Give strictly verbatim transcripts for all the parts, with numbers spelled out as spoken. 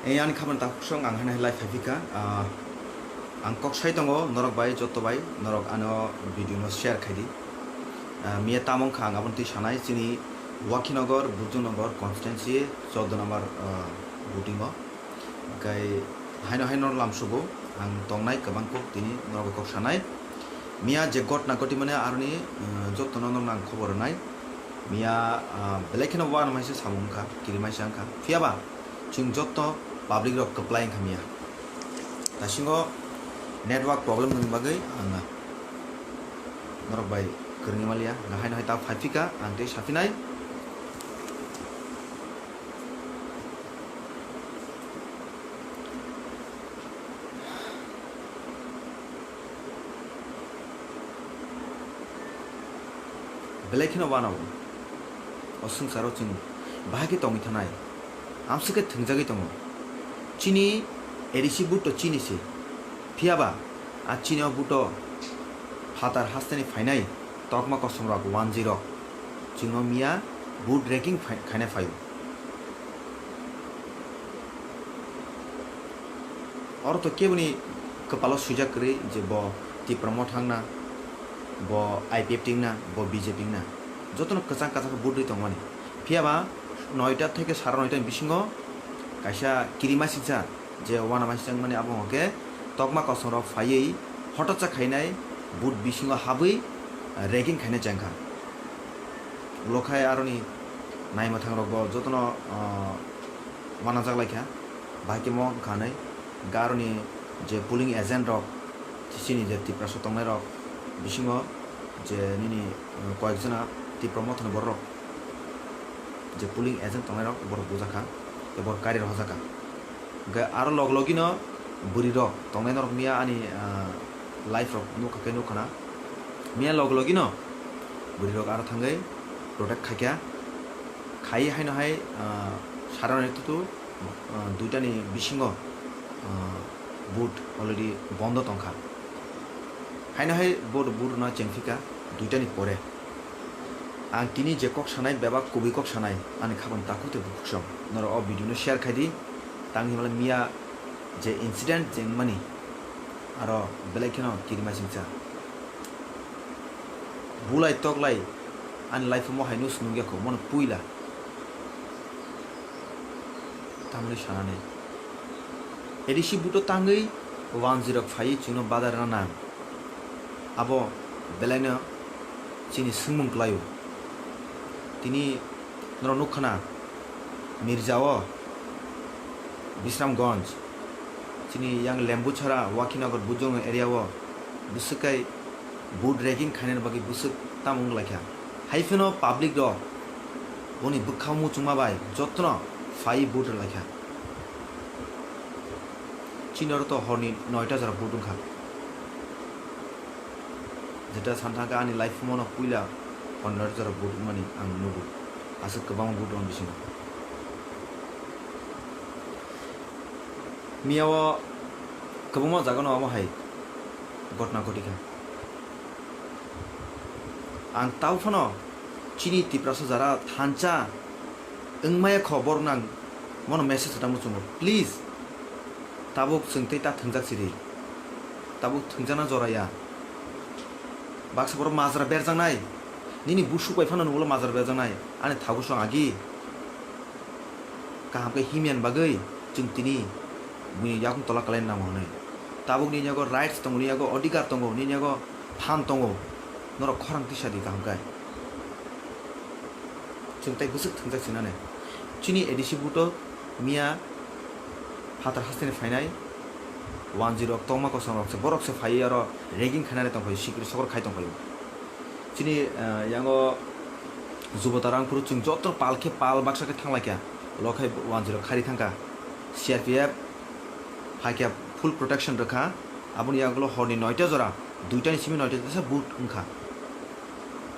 Ei ani khabang takhuk song ang haino hai live phai phika. Ah, ang kok sai tongo norok bai, joto bai norok ano video no share khai di. Ah, miya tamo wngkha ang aboni twi sanai chini Wakhinagar, Bujungnogor constituency chordo number, ah, voting o. Hwnkhe haino haino lamsugo ang tongnai kwbang kok tini norok bai kok sanai. Miya je gotna goti mani aroni, ah, jotono norokno ang khobor rwnai. Miya, ah, belai kheno uanamaisa samung wngkha, kirimaisa wngkha. Phiyaba chwng joto public rok kwplai wngkha miya. Dasingo network problem ni bagwi ang norok bai kwrwngwi maliya, haino hai ta phai phika ang tei saphinai. Belai kheno uanao o swngcharo chwng bahai khe tongwi thanai, amswk khe thwngjagwi tongo. Chini A D C vote to chini se, phiyaba a chini o vote o phatar hasteni phainai tokma kosom rok, one G rok chwngno miya vote raking phai-, khaina phaio. Oro to keboni kwpalo swijak kwrwi je bo Tipra Motha wngna, bo I P F T wngna, bo B J P wngna. Jotono kwchang kwchang khe vote rwi tongmani. Phiyaba noita theke sara noita ni bisingo kaisa kirimasingcha je uanamaisa wngmani abo hwnkhe tokma kosom rok phaiwi hototsa khainai vote bisingo habwi raking khainai chengkha. Ulo khai aroni naimwthang rok bo jotono, ah, uanajak laikha, bahai khe mo wngkha hinwi. Hwnkhe aroni je polling agent rok, chini je Tiprasa tongnai rok bisingo je nini, uh, koyek jona Tipra Mothani borok rok je polling agent tongnai rok borok bujakha, tei borok kari rohorjakha. Hwnkhe aro log logino bwrwi rok tongnai norok miya ani, uh, live rok nukha khe nukha na. Miya log logino bwrwi rok aro thangwi protect khaikha. Khai haino hai, ah, saranani tutu, ah, duitani bisingo, ah, vote already bondo tongkha. Haino hai vote, vote rwna chengphika duitani pore. Ang tini je kok sanai bebak kubui kok sanai ani khabang takhuk tei bukhuk song. Norok o video no share khai di. Tang himla miya je incident je wngmani aro belai kheno kirimasingcha. Bulai toklai ani life o mo hai no se nukya kho, mono puila. Tamoni sanani. A D C vote o tangwi one G rok phaiwi chwngno badar rwna nang. Abo belaino chini swngmung kwlaio. Tini norok nukha na, Mirja o, Bisramganj, chini yang Lembuchara, Wakhinagar, Bujong area o bwswk kai vote raking khainani bagwi bwswk tamo wnglaikha. Hai phano public rok boni bwkha muchungma bai jotono phaiwi vote rwlaikha. Chini oro to horni noita jora vote wngkha. Jeta san thangkha ani life mono puila horni noita jora vote wngmani ang nugo. Aswk kwbangma vote rwng bisingo. Miya o kwbangma jaga no omo hai gotna goti kha. Ang tau phano chini Tiprasa jara thansa wngmaya kho borok nang mono message rwna muchungo. Please, tabuk chwng tei ta thwngjak siri. Tabuk thwngjakna jora ya. Baksa borok majra berjaknai. Nini busuk bai phano nugulo majra berjaknai. Ani thago song agi. Kaham khe himya ni bagwi chwng tini buini yakung tola kwlai nango hwnwi. Tabuk nini yago rights tongo, nini yago odhikar tongo, nini yago phan tongo. Norok khorang tisa di kaham khe. Chwng tei bwswk thwngjak sinani. Chini A D C buto miya phatar hasteni phainai one G rok tongma kosom rok se, borok se phaiwi aro ragging khainani tongphai, sikri sokor khai tongphai. Chini, eh, yango Jubota Rangphuru chwng joto pal khe pal baksa khe thanglaikha. Ulo khai one G rok khari thangkha. C R P F hai khe full protection rwkha. Aboni yagulo horni noita jora, duitani simi noita jora vote wngkha.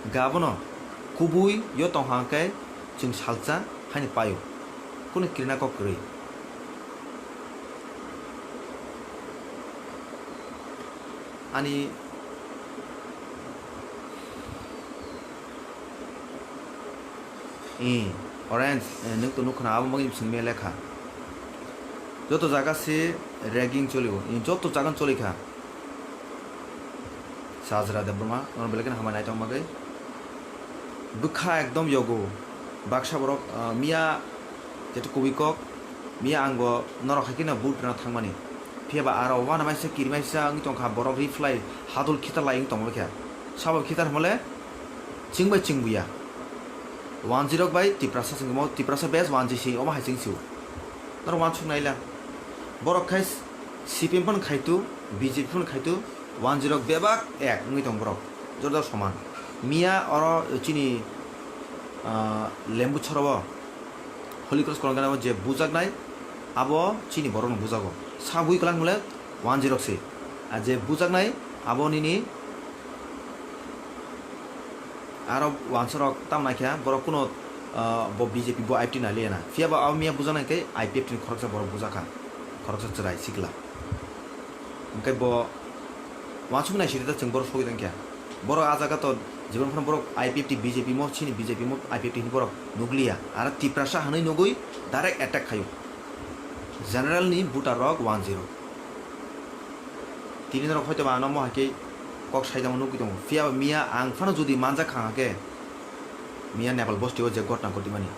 Hwnkhe abono kubui yo tongha hwnkhe chwng salsa haini paio. Kunu kirina kok kwrwi. Ee, orange, eh, nwng to nukha na, abo bagwi swngmaya lekha. Joto jaga se ragging cholio, joto jaga choli kha. Sajra Debbarma, norok belai kheno hambai naithok bagwi. Bwkha ekdom yogo. Baksa borok, ah, miya jeto kubui kok, miya ang bo norok hai kheno vote rwna thangmani. Phiya ba aro uanabaisa kirimaisa wngwi tongkha borok reply hadul khitar lai wngwi tongma khe. Sabo khitar hwnle chwng bai chwng buya. Wanjwi rok bai Tiprasa chwng omo Tiprasa base wanjwi si omo hai chwng sio. Norok uansuk naila. Borok khai C P M phano khaitu, B J P phano khaitu, wanjwi rok bebak ek wngwi tong borok. Jorda soman. Miya oro chini, ah, Lembu chorowo Holy Cross kolong gana je bujaknai abo chini borokno bujago. Sabui kwlangmole wanjwi rok se. A je bujaknai abo nini aro wansarok tam naikha borok kuno, ah, bo B J P bo I P T nai liya na. Phiya ba abo miya bujaknai khe I P F T ni khoroksa borok bujakha. Khoroksa chwrai sikla. Hwnkhe bo uansuk nai sidi ta chwng borok sogwi tongkha. Borok ah jaga to jibon phano borok I P F T B J P mo chini B J P mo I P F T ni borok nukliya. Aro Tiprasa hwnwi nugwi direct attack khaio. General ni voter rok one zero. Tini norok hoito ba ano mo hai khe kok saijamo nugwi tongo. Phiya ba miya ang phano jodi manjak kha hwnkhe miya Nepal bosti o je gotna gotwi mani.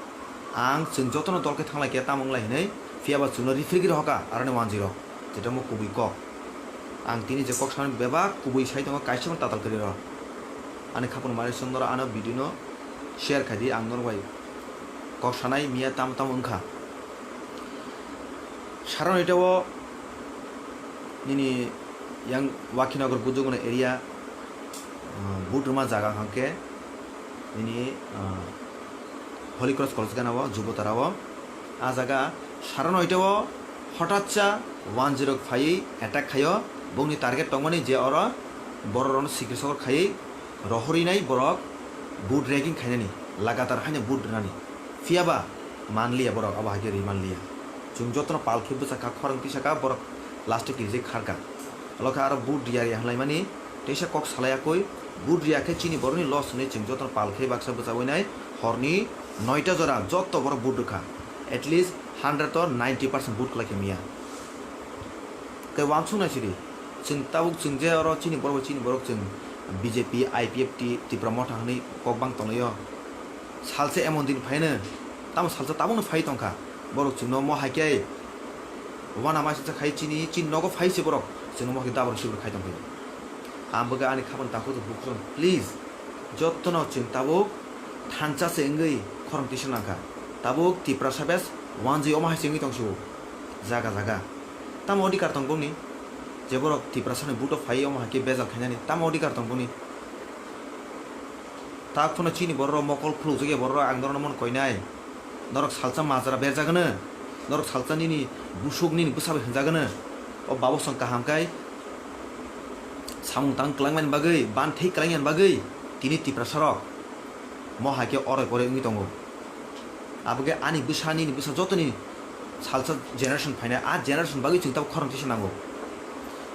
Ang chwng jotono dol khe thanglai khe tamo wnglai hinwi phiya ba chwngno referee gwi rohorkha aroni one zero. Jeto mo kubui kok. Ang tini je kok sanani bebak kubui sai tongo, kaisa phano tatal kwrwi rw. Ani khapang mari chwng norok ano video no share khai di, ang norok bai kok sanai miya tamo tamo wngkha. Saron ita o nini yang Wakhinagar Bujuguna area, ah, vote rwma jaga hwnkhe nini, ah, Holy Cross College gana o Jubotara o. Ah jaga saro noita o hotatsa one zero phaiwi attack khaio. Bongni target tongmani je oro borok rokno sikir sokor khaiwi rohorwi nai borok vote ragging khainani, lagatar haino vote rwnani. Phiya ba manliya borok, abo hai khe rwi manliya. Chwng jotono pal khe bwchak kha, khorang tisa kha, borok last o kirijak kharkha. Olo khe aro vote riya riya hwnlaimani teisa kok salai yakwi, vote riya khe chini borokni loss hwnwi chwng jotono pal khe baksa bwchawi nai. Horni noita jora joto borok vote rwkha, at least hundred o ninety percent vote kwlai khe miya. Tei uansuk nai sidi, chwng tabuk chwng je oro chini borok bai chini borok chwng B J P, I P F T, Tipra Motha hwnwi kok bang tonglaio. Salsa emon din phaino, tamo salsa tabukno phai tongkha. Borok chwngno mo hai khe uanama singsa khai chini, chini nogo phai se borok chwngno mo hai khe dabra sibra khai tongkha. Ang bwkha ani khapang takhuk tong bukhuk tong, please, jottono chwng tabuk thansa se wngwi khorang tisa nangkha. Tabuk Tiprasa bes wanjwi omo hai se wngwi tongsu jaga jaga. Tamo odhikar tong bongni? Je borok Tiprasani vote o phai omo hai khe bejal khainani, tamo odhikar tong bongni? Tak phano chini borok rok mokol khulukjagya borok rok ang norokno mon koinai. Norok salsa majra berjagano, norok salsa nini busuk nini bwsa bai hwnjagano. O babosong kaham kai samung tang kwlangmani bagwi, ban thwi kwlangmani bagwi tini Tiprasa rok mo hai khe oroi poroi wngwi tongo. Abo khe ani bwsa nini bwsa jotoni salsa generation phainai, a generation bagwi chwng tabuk khorang tisa nango.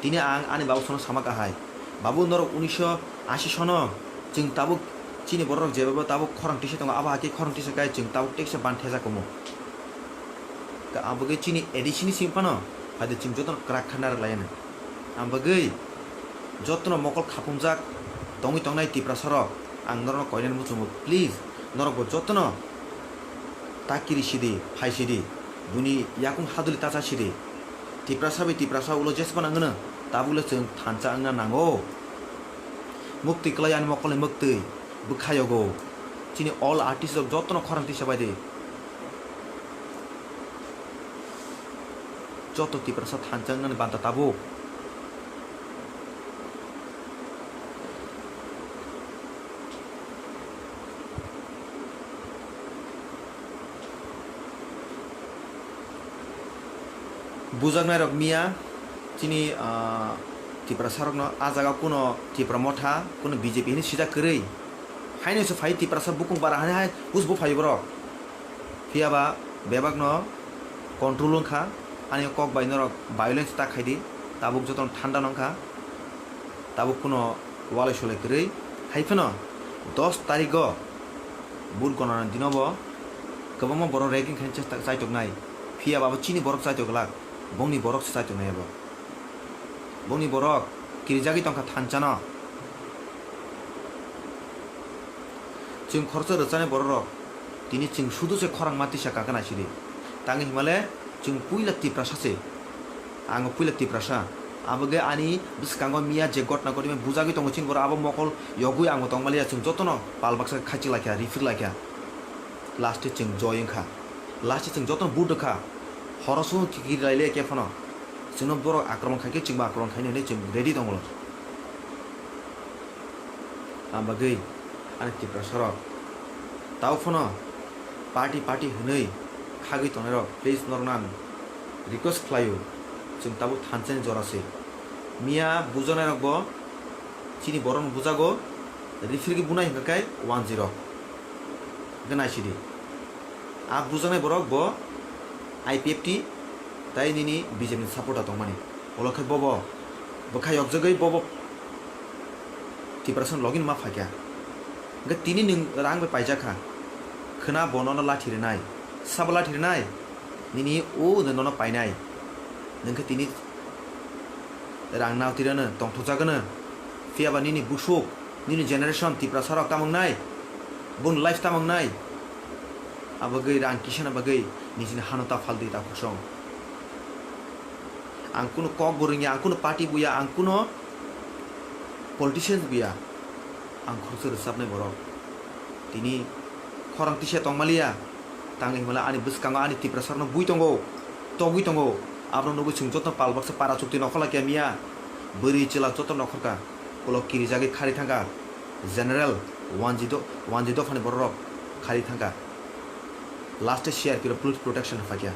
Tini ang ani babosongno sama kahai, babu norok unisho ashi sono chwng tabuk chini borok rok jeba tabuk khorang tisa tongo, abo hai khe khorang tisa kai chwng tabuk teksa ban thejak omo. Ka abo khe chini A D C ni simi phano hai de chwng jotono kwrak kha narwk lai anw. Ang bagwi jotono mokol khapumjak tongwi tongnai Tiprasa rok, ang norokno koinani muchungo, please, norokbo jotono ta kiri sidi, phai sidi, buini yakung haduli ta cha sidi. Tiprasa bai Tiprasa ulo jespa nangwno, tabukle chwng thansa wngna nango. Muktwi kwlai ani mokolni muktwi, bwkha yogo. Chini all artist rok jotono khorang tisa bai di. Joto Tiprasa thansa wngnani banta tabuk. Bujaknai rok miya chini, ah, Tiprasa rokno ah jaga kuno Tipra Motha, kuno B J P hinwi sijak kwrwi. Haino se phai Tiprasa bukung bara hani hai husbo phai borok. Phiya ba bebakno control wngkha, ani kok bai norok violence ta khaidi, tabuk jotono thanda nangkha, tabuk kuno walai solai kwrwi. Hai phano dos tarigo vote gonana dinobo kwbangma borok ragging khaina chesta, chaitoknai, phiya ba bo chini borok chaitok glak. Bongni borok se chai tongnai abo. Bongni borok kirijagwi tongkha thanchano. Chwng khoroksa rwchani bororok tini chwng sudu se khorang ma tisa kaka naisidi. Tangwi himale chwng puila Tiprasa se. Ang puila Tiprasa. Aboge ani bwskango miya je gotna gotwi bujagwi tongo chini borok abo mokol yogwi ang tongmaliya chwng jotono pal baksa khaichi laikha, rifir laikha. Last e chwng joy wngkha. Last e chwng jotono vote rwkha. Horo sung kiri laile khe phano. Chwngno borok akromon khaikhe chwngbo akromon khainai hinwi chwng ready tongo. Ang bagwi ani Tiprasarok tao phano party party hwnwi khagwi tongnairok please norokno ang request khlaio, chwng tabuk thanchani jora se. Miya bujanairokbo chini borokno bujago, rifirgwi bunai hwnkha khe wanjwi rok. Hwnkhe naisidi. A bujaknai borok bo I P F T tai nini B J P ni supporter tongmani. Ulo khe bobo bwkha yokjagwi bobo Tiprasa ni logi ma phaikha. Hwnkhe tini nwng rang bai paijak kha. Khwna bo nono lathi rwnai. Sabo lathi rwnai. Nini o de nono painai. Nwng khe tini rang nao tirano tongthokjagano. Phiyaba nini busuk, nini generation Tiprasa rok tamo wngnai? Boni life tamo wngnai? Abagwi rang kisana bagwi nijini hano ta phaldi ta khosong. Ang kuno kok bo rwngya, ang kuno party buya, ang kuno politicians buya. Ang khoroksa rwchapnai borok. Tini khorang tisa tongmaliya. Tangwi himala ani bwskango ani Tiprasarokno bui tongo, togwi tongo. Abono nugwi chwng joto pal baksa para chukti nokhorla khe miya. Bwrwi chwla joto nokhorkha. Ulo kirijagwi khari thangkha. General wanji do-, wanji dophani bororok khari thangkha. Last e C R P rok police protection phaikha.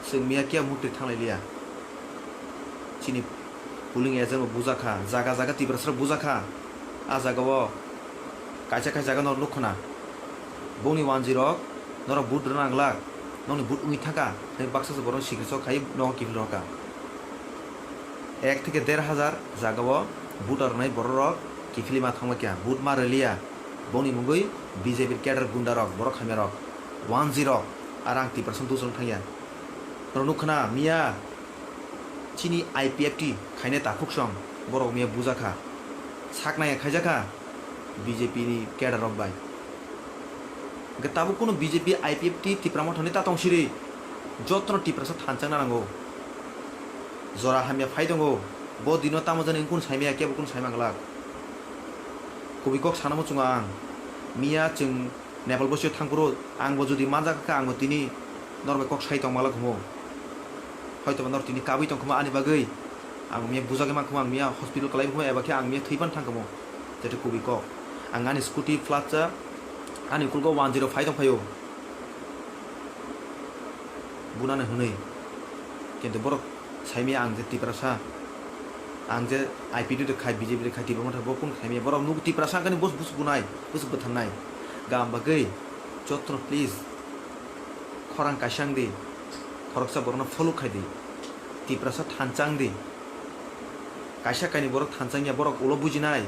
Chwng miya kiya mukti thanglai liya. Chini polling agent bo bujakha, jaga jaga Tiprasa rok bujakha. A jaga o kaisa kaisa jaga norok nukho na. Bongni wanjwi rok norok vote rwna nanglak, nokni vote wngwi thangkha, tei baksa se borok sikiri sok khai nogo kiphil rokha. Ek theke der hajar jaga o vote rwnai borok rok kiphilwi ma thangma kya, vote ma rwliya. Bongni mungwi B J P cadre gunda rok, borok hamya rok, wanjwi rok, arang Tiprasa dusong thangya. Norok nukha na miya chini I P F T khainai takhuk song borok miya bujakha. Sak naiya khaijakha B J P ni cadre rok bai. Hwnkhe tabuk kunu B J P I P F T Tipra Motha ni ta tong siri. Jotono Tiprasa thanchang na nango. Jora hamya phai tongo. Bo dino tamo jani wngkun saimaya kebo kunu saima glak. Kubui kok sana muchungo ang. Miya chwng Nepal bosio thangphuru ang bo jodi manjak kha, ang bo tini norok bai kok sai tong malak humo. Hoito ba nor tini kabui tong khuma ani bagwi. Ang miya bujagwi man khuma, ang miya hospital kalai khuma, eba khe ang miya thwi pan thang khamo. Jeto kubui kok. Ang ani scooty flat cha, ani ukulgo one zero phai tong phaio. Bunani hwnwi. Kintu borok saimaya ang je Tiprasa, ang je I P T de khai, B J P de khai, Tipra Motha bo kunu saimaya. Borok nuk Tiprasa kani bus bus bunai, bus bwtharnai. Gam bagwi jotono please khorang kaisa wng di, khoroksa borokno follow khai di, Tiprasa thanchang di. Kaisa kaini borok thanchang ya, borok ulo bujinai,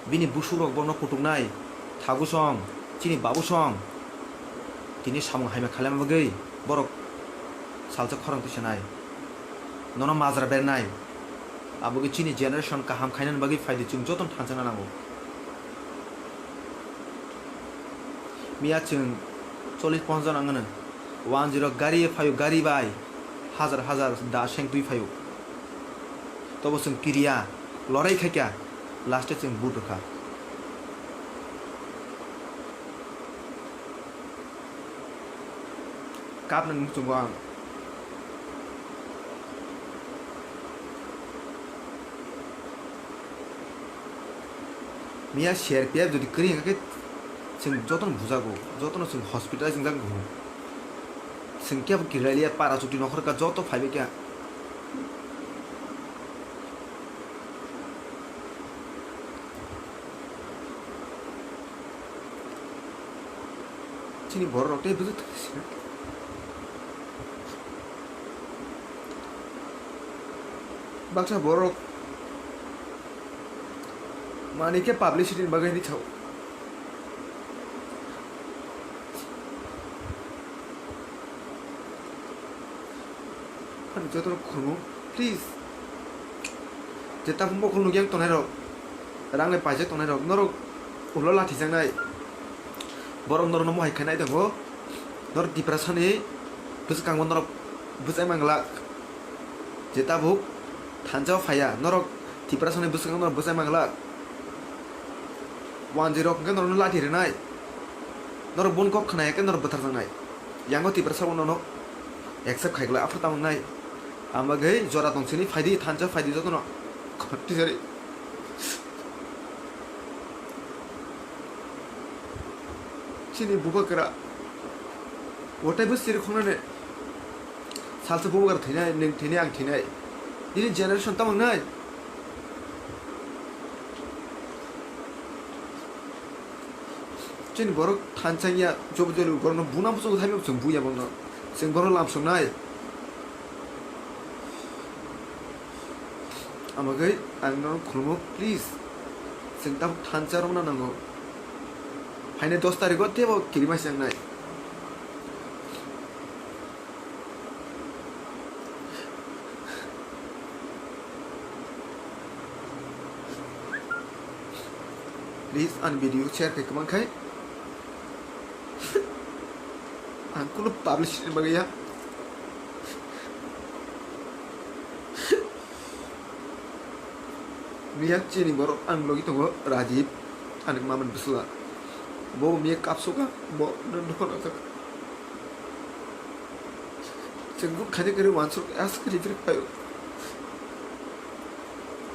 bini busuk rok bono kutuknai, thagu song, chini babu song. Tini samung hamya khailama bagwi borok salsa khorang tisanai. Nono majra bernai. Abogi chini generation kaham khainani bagwi phaidi chwng jotono thanchana nango. Miya chwng chollish ponchash jon ang gwnang. One zero gari phaio, gari bai hajar hajar da seng twi phaio. Tobo chwng kiriya, lorai khaikya, last e chwng vote rwkha. Kapnani muchungo ang. Miya C R P F jodi kwrwi hwnkhe chwng jotono bujago, jotono chwng hospitalize wngjak bo. Chwng kebo kirilaliya para chuti nokhorka joto phaibai kha. Chini borok rok tei bwswk thwi sina. Baksa borok manwi khe publicity ni bagwi hinwi sao. Jotono khulumung, please. Je tabuk mokol nukya tongnai rok, rang bai paijak tongnai rok, norok ulo lathi jaknai. Borok norok no mohai khainai tongo. Norok Tiprasani bwskango norok bwsai manglak. Je tabuk thansa o phaiya, norok Tiprasani bwskango norok bwsai manglak. Wanjwi rok hwnkhe norokno lathi rwnai. Norok boni kok khna ya khe norok bwthar jaknai. Yango Tiprasa bono no accept khai glak, aphuru tamo wngnai. Ang bagwi jora tong sini, phaidi, thansa phaidi jotono. Khorti sari. Chini bubagra. Wataibo siri khongnani. Salsa bubagra thwinai, nwng thwinai, ang thwinai. Nini generation tamo wngnai? Chini borok thansa wngya, jobo jori borokno buna busugo thaibo chwng buya bono. Chwng borok lamsoknai. Amagwi ang norok khulumo, please. Chwng tabuk thansa rokna nango. Phainai dos tarikgo teibo kirima se wngnai. Please, ani video share khe kwbang khai. Ang kunu publicity ni bagwi ya. Miya chini borok ang logi tongo Rajib, ani mamani bwsla. Bo miya kapsuka, bo nokha nokha. Chwng bo khaini kwrwi uansuk aswk khe rifrwi phaio.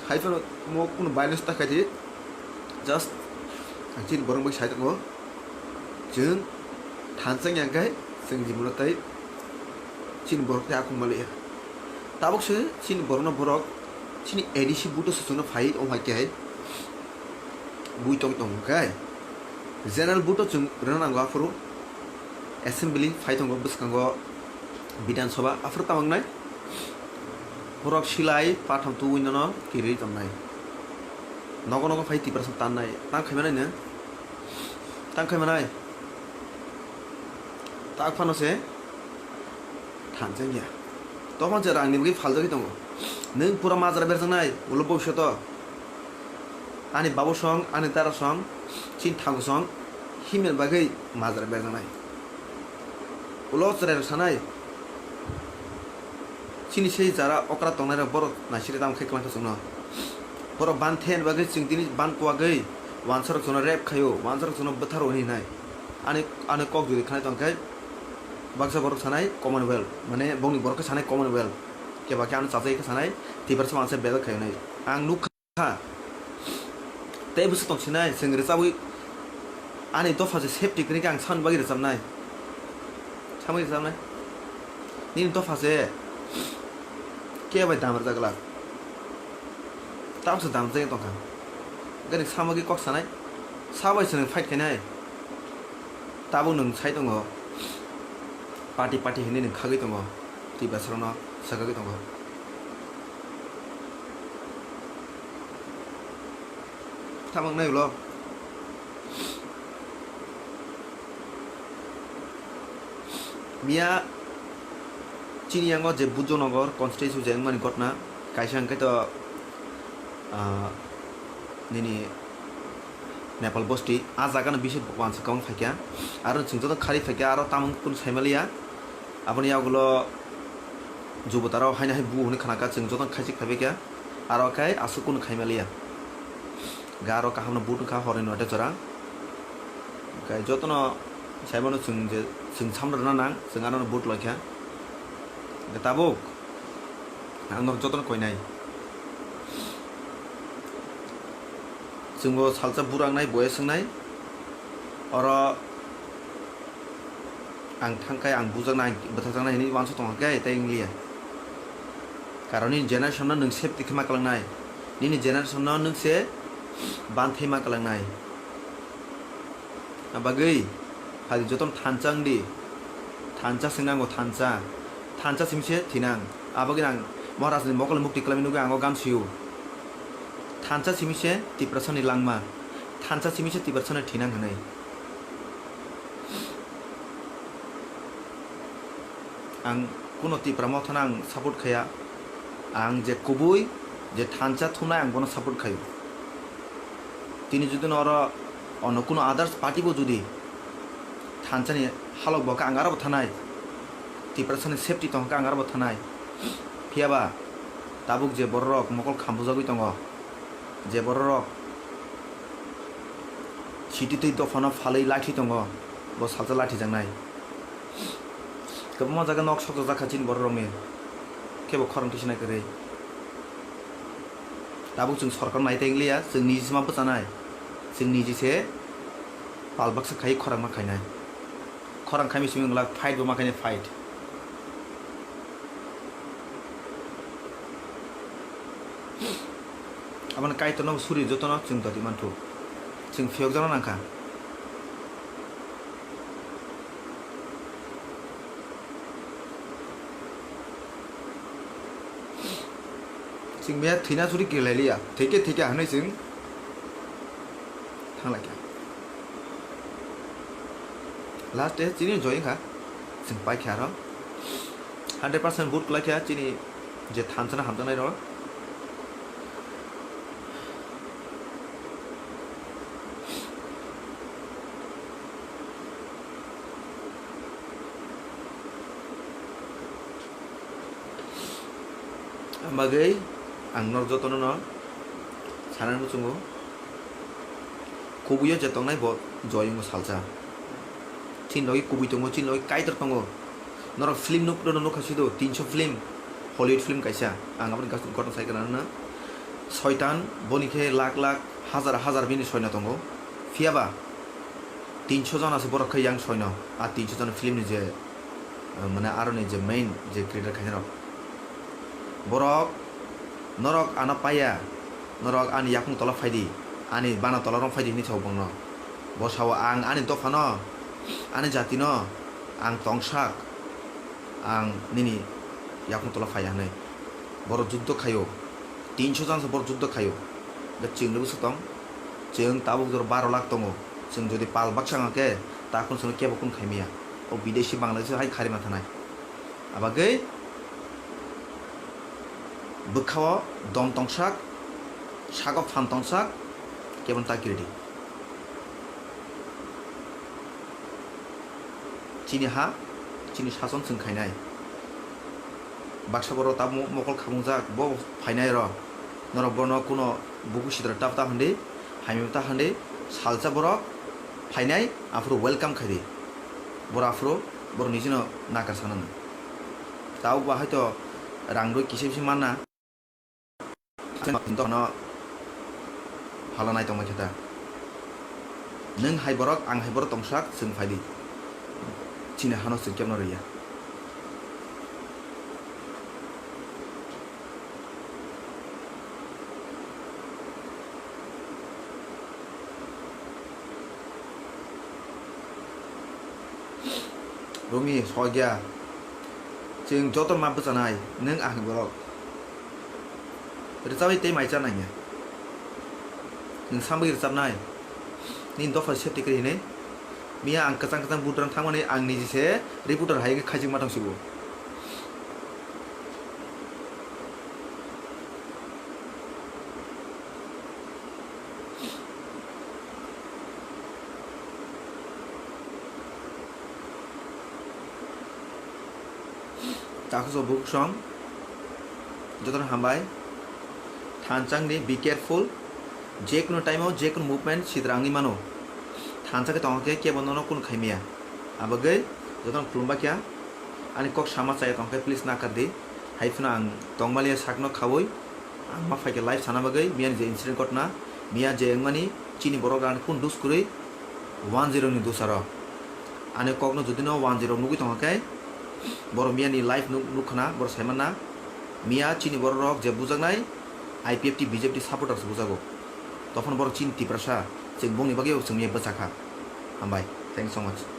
Hai phano mo kunu violence ta khaidi. Just ang chini borok bai sai tongo. Chwng thansa wngya khe chwng jibon tei chini borok tei akhung maliya. Tabuk se chini borokno borok chini A D C buto swchwngno phai o hai khe hai bui tong tong khe general buto chwng rwna nango aphuru. Assembly phai tongo bwskango Bidhan Sabha, aphuru tamo wngnai? Borok silai patham tubui nono kirwi tongnai. Nogo nogo phai Tiprasa tannai. Tang khai manai no? Tang khai manai? Tak phano se thansa wngya. Tokon se rangni bagwi phaljagwi tongo. Nwng pura majra berjaknai, ulo bobishoto. Ani babu song, ani dara song, chini thagu song, himel bagwi majra berjaknai. Ulo chwrairok sanai, chini sei jara okra tongnairok borok naisiri tamo khe kwlangkha chwngno. Borok ban the hwnwi bagwi chwng tini ban kuwagwi wansarok chwngno rape khaio, wansarok chwngno bwtharo hwnwi hinai. Ani, ani kok jodi khanai tongkhe baksa borok sanai Commonwealth, mane bongni borok khe sanai Commonwealth. Keba khe ano chajagwi khe sanai Tiprasa wansa bedok khaio hinwi. Ang nuk kha. Tei bwswk tong sinai, chwng rwchabwi ani dopha se safety kwrwi khe ang samani bagwi rwchabnai. Samani rwchabnai. Nini dopha se kebo bai dam rwjak glak. Tabuk se dam rwjak tong kha. Gani samagwi kok sanai. Sabai se nwng fight khainai. Tabuk nwng sai tongo. Party party hinwi nwng khagwi tongo. Tiprasarokno swkagwi tongo. Tamo wngnai ulo. Miya chini yango je Buddhanagar constituency je wngmani ghotna, kaisa hwnkhe to, ah, nini Nepal bosti, ah jagano bisi wansa kwbang phaikha. Aro chwng joto khari phaikha, aro tamung kunu saimaliya. Aboni yagulo jubotaro haino hai bu hwnwi khnakha, chwng jotono khaisik phaibaikha, aro khe aswk kunu khaimaliya. Ga aro kahamno but wngkha horni noita jora. Hwnkhe jotono saimano chwng je, chwng samno rwna nang, chwng anono but loikha. Hwnkhe tabuk ang norok jotono koinai. Chwngbo salsa bura wngnai, boya swngnai. Oro ang thangkhai, ang bujaknai, ang bwtharjaknai hinwi uansuk tongkha khe tei wngliya. Karon nini generation no nwng safety khe ma kwlangnai, nini generation no nwng se banthai ma kwlangnai. Abagwi phaidi jotono thansa wngdi, thansa se nango, thansa, thansa simi se thinang. Abagwi ang Maharaj ni mokol mukti kwlai nugwi ang o gan sio. Thansa simi se Tiprasa ni langma, thansa simi se Tiprasa ni thinang hinwi. Ang Kuno Tipra Mothano ang support khaya. Ang je kubui, je thansa thumnai, ang bono support khayo. Tini jodi no oro ono kuno others party bo jodi thansani halok bo khe ang aro bo thanai, Tiprasani safety tong khe ang aro bo thanai. Phiya ba tabuk je bororok mokol khambujagwi tongo, je bororok siti twi dophano phalwi lathi tongo, bo salsa lathi jaknai. Kwbangma jaga nok sokjak jakha chini bororokni, kebo khorang twi sinai kwrwi. Tabuk chwng sorkar nai tei wng liya, chwng niji se ma bwchanai, chwng niji se pal baksa khai khorang ma khainai. Khorang khaimi simi wng glak fight bo ma khainai fight. Aboni Kaitorno suri jotono chwng doti manthu. Chwng phiyokjakna nangkha. Chwng miya thwina suri kelai liya. Thwike thwike hinwi chwng thang lai kha. Last day chini joy kha. Chwng pai kha aro. Hundred percent vote kwlai kha chini je thansana hamjaknai rok. Ang bagwi ang norok jotono no sanani muchungo. Kubuio je tongnai bo joy wngo salsa. Chini logi kubui tongo, chini logi Kaitor tongo. Norok film nuk-, no nukha sido, tinso film, Hollywood film kaisa. Ang aboni gas-, gotno sai gana nana. Soitan, boni khe lakh lakh, hazar hazar bini soino tongo. Phiya ba, tinso jona se borok khe yang soino. A tinso jona film ni je, eh, mane aroni je main je creator khainai rok. Borok, norok ano paiya, norok ani yakung tola phaidi, ani bana tola rok phaidi hinwi sao bongno. Bo sao ang ani dophano, ani jatino ang tongsak, ang nini yakung tola phaiya hinwi. Borok juddo khaio, tinso jang se borok juddo khaio. Hwnkhe chwngno bwswk tong, chwng tabuk jora baro lakh tongo, chwng jodi pal baksa wngkha khe ta khun chwngno kebo khun khaimaya. O bidesi Bangladesh hai kharima thanai. Abagwi bwkhao dom tongsak, sago phan tongsak, kebon ta kiridi. Chini ha, chini sason chwng khainai. Baksa borok tabuk mokol khamungjak, bo phainai rw. Norok bono kuno buku sidra ta ta hwndi, hamya ta hwndi, salsa borok phainai, aphuru welcome khaidi. Borok aphuru borok nijino nakar sanani. Tabuk ba haito rang rwi kisa bisi manna. Dono hala nai tongma khe ta. Nwng hai borok, ang hai borok tongsak, chwng phaidi. Chini hano chwng kebno rwya. Rumi sogya, chwng joto ma bwchanai, nwng ang borok. Rwchabwi tei mai cha nangya. Nwng samwi rwchabnai. Nini dopha safety kwrwi hinwi. Miya ang kwchang kwchang budrang thangmani ang niji se reporter hai khe khaijak ma tong sibo. Takhuk bukhuk song, jotono hambai. Thansa wngdi, be careful. Je kunu time o, je kunu movement sidra wngwi mano. Thansa khe tongkha khe kebo nono kunu khaimaya. Abagwi jotono khulumba khe ani kok sama chaya tongkha khe please nakar di. Hai phano ang tongmaliya sakno khaui. Ang ma phaikhe live sana bagwi miya ni je incident ghotna, miya je wngmani chini borok rani phone dus kwrwi one zero ni dusaro. Ani kokno jodi no one zero nugwi tongkha khe borok miya ni live nuk-, nukkhana borok saimanna. Miya chini borok rok je bujaknai I P F T B J P supporters bujago. Tophano borok chini Tiprasa chwng bongni bagwi chwng miya bwchakha. Hambai. Thank you so much.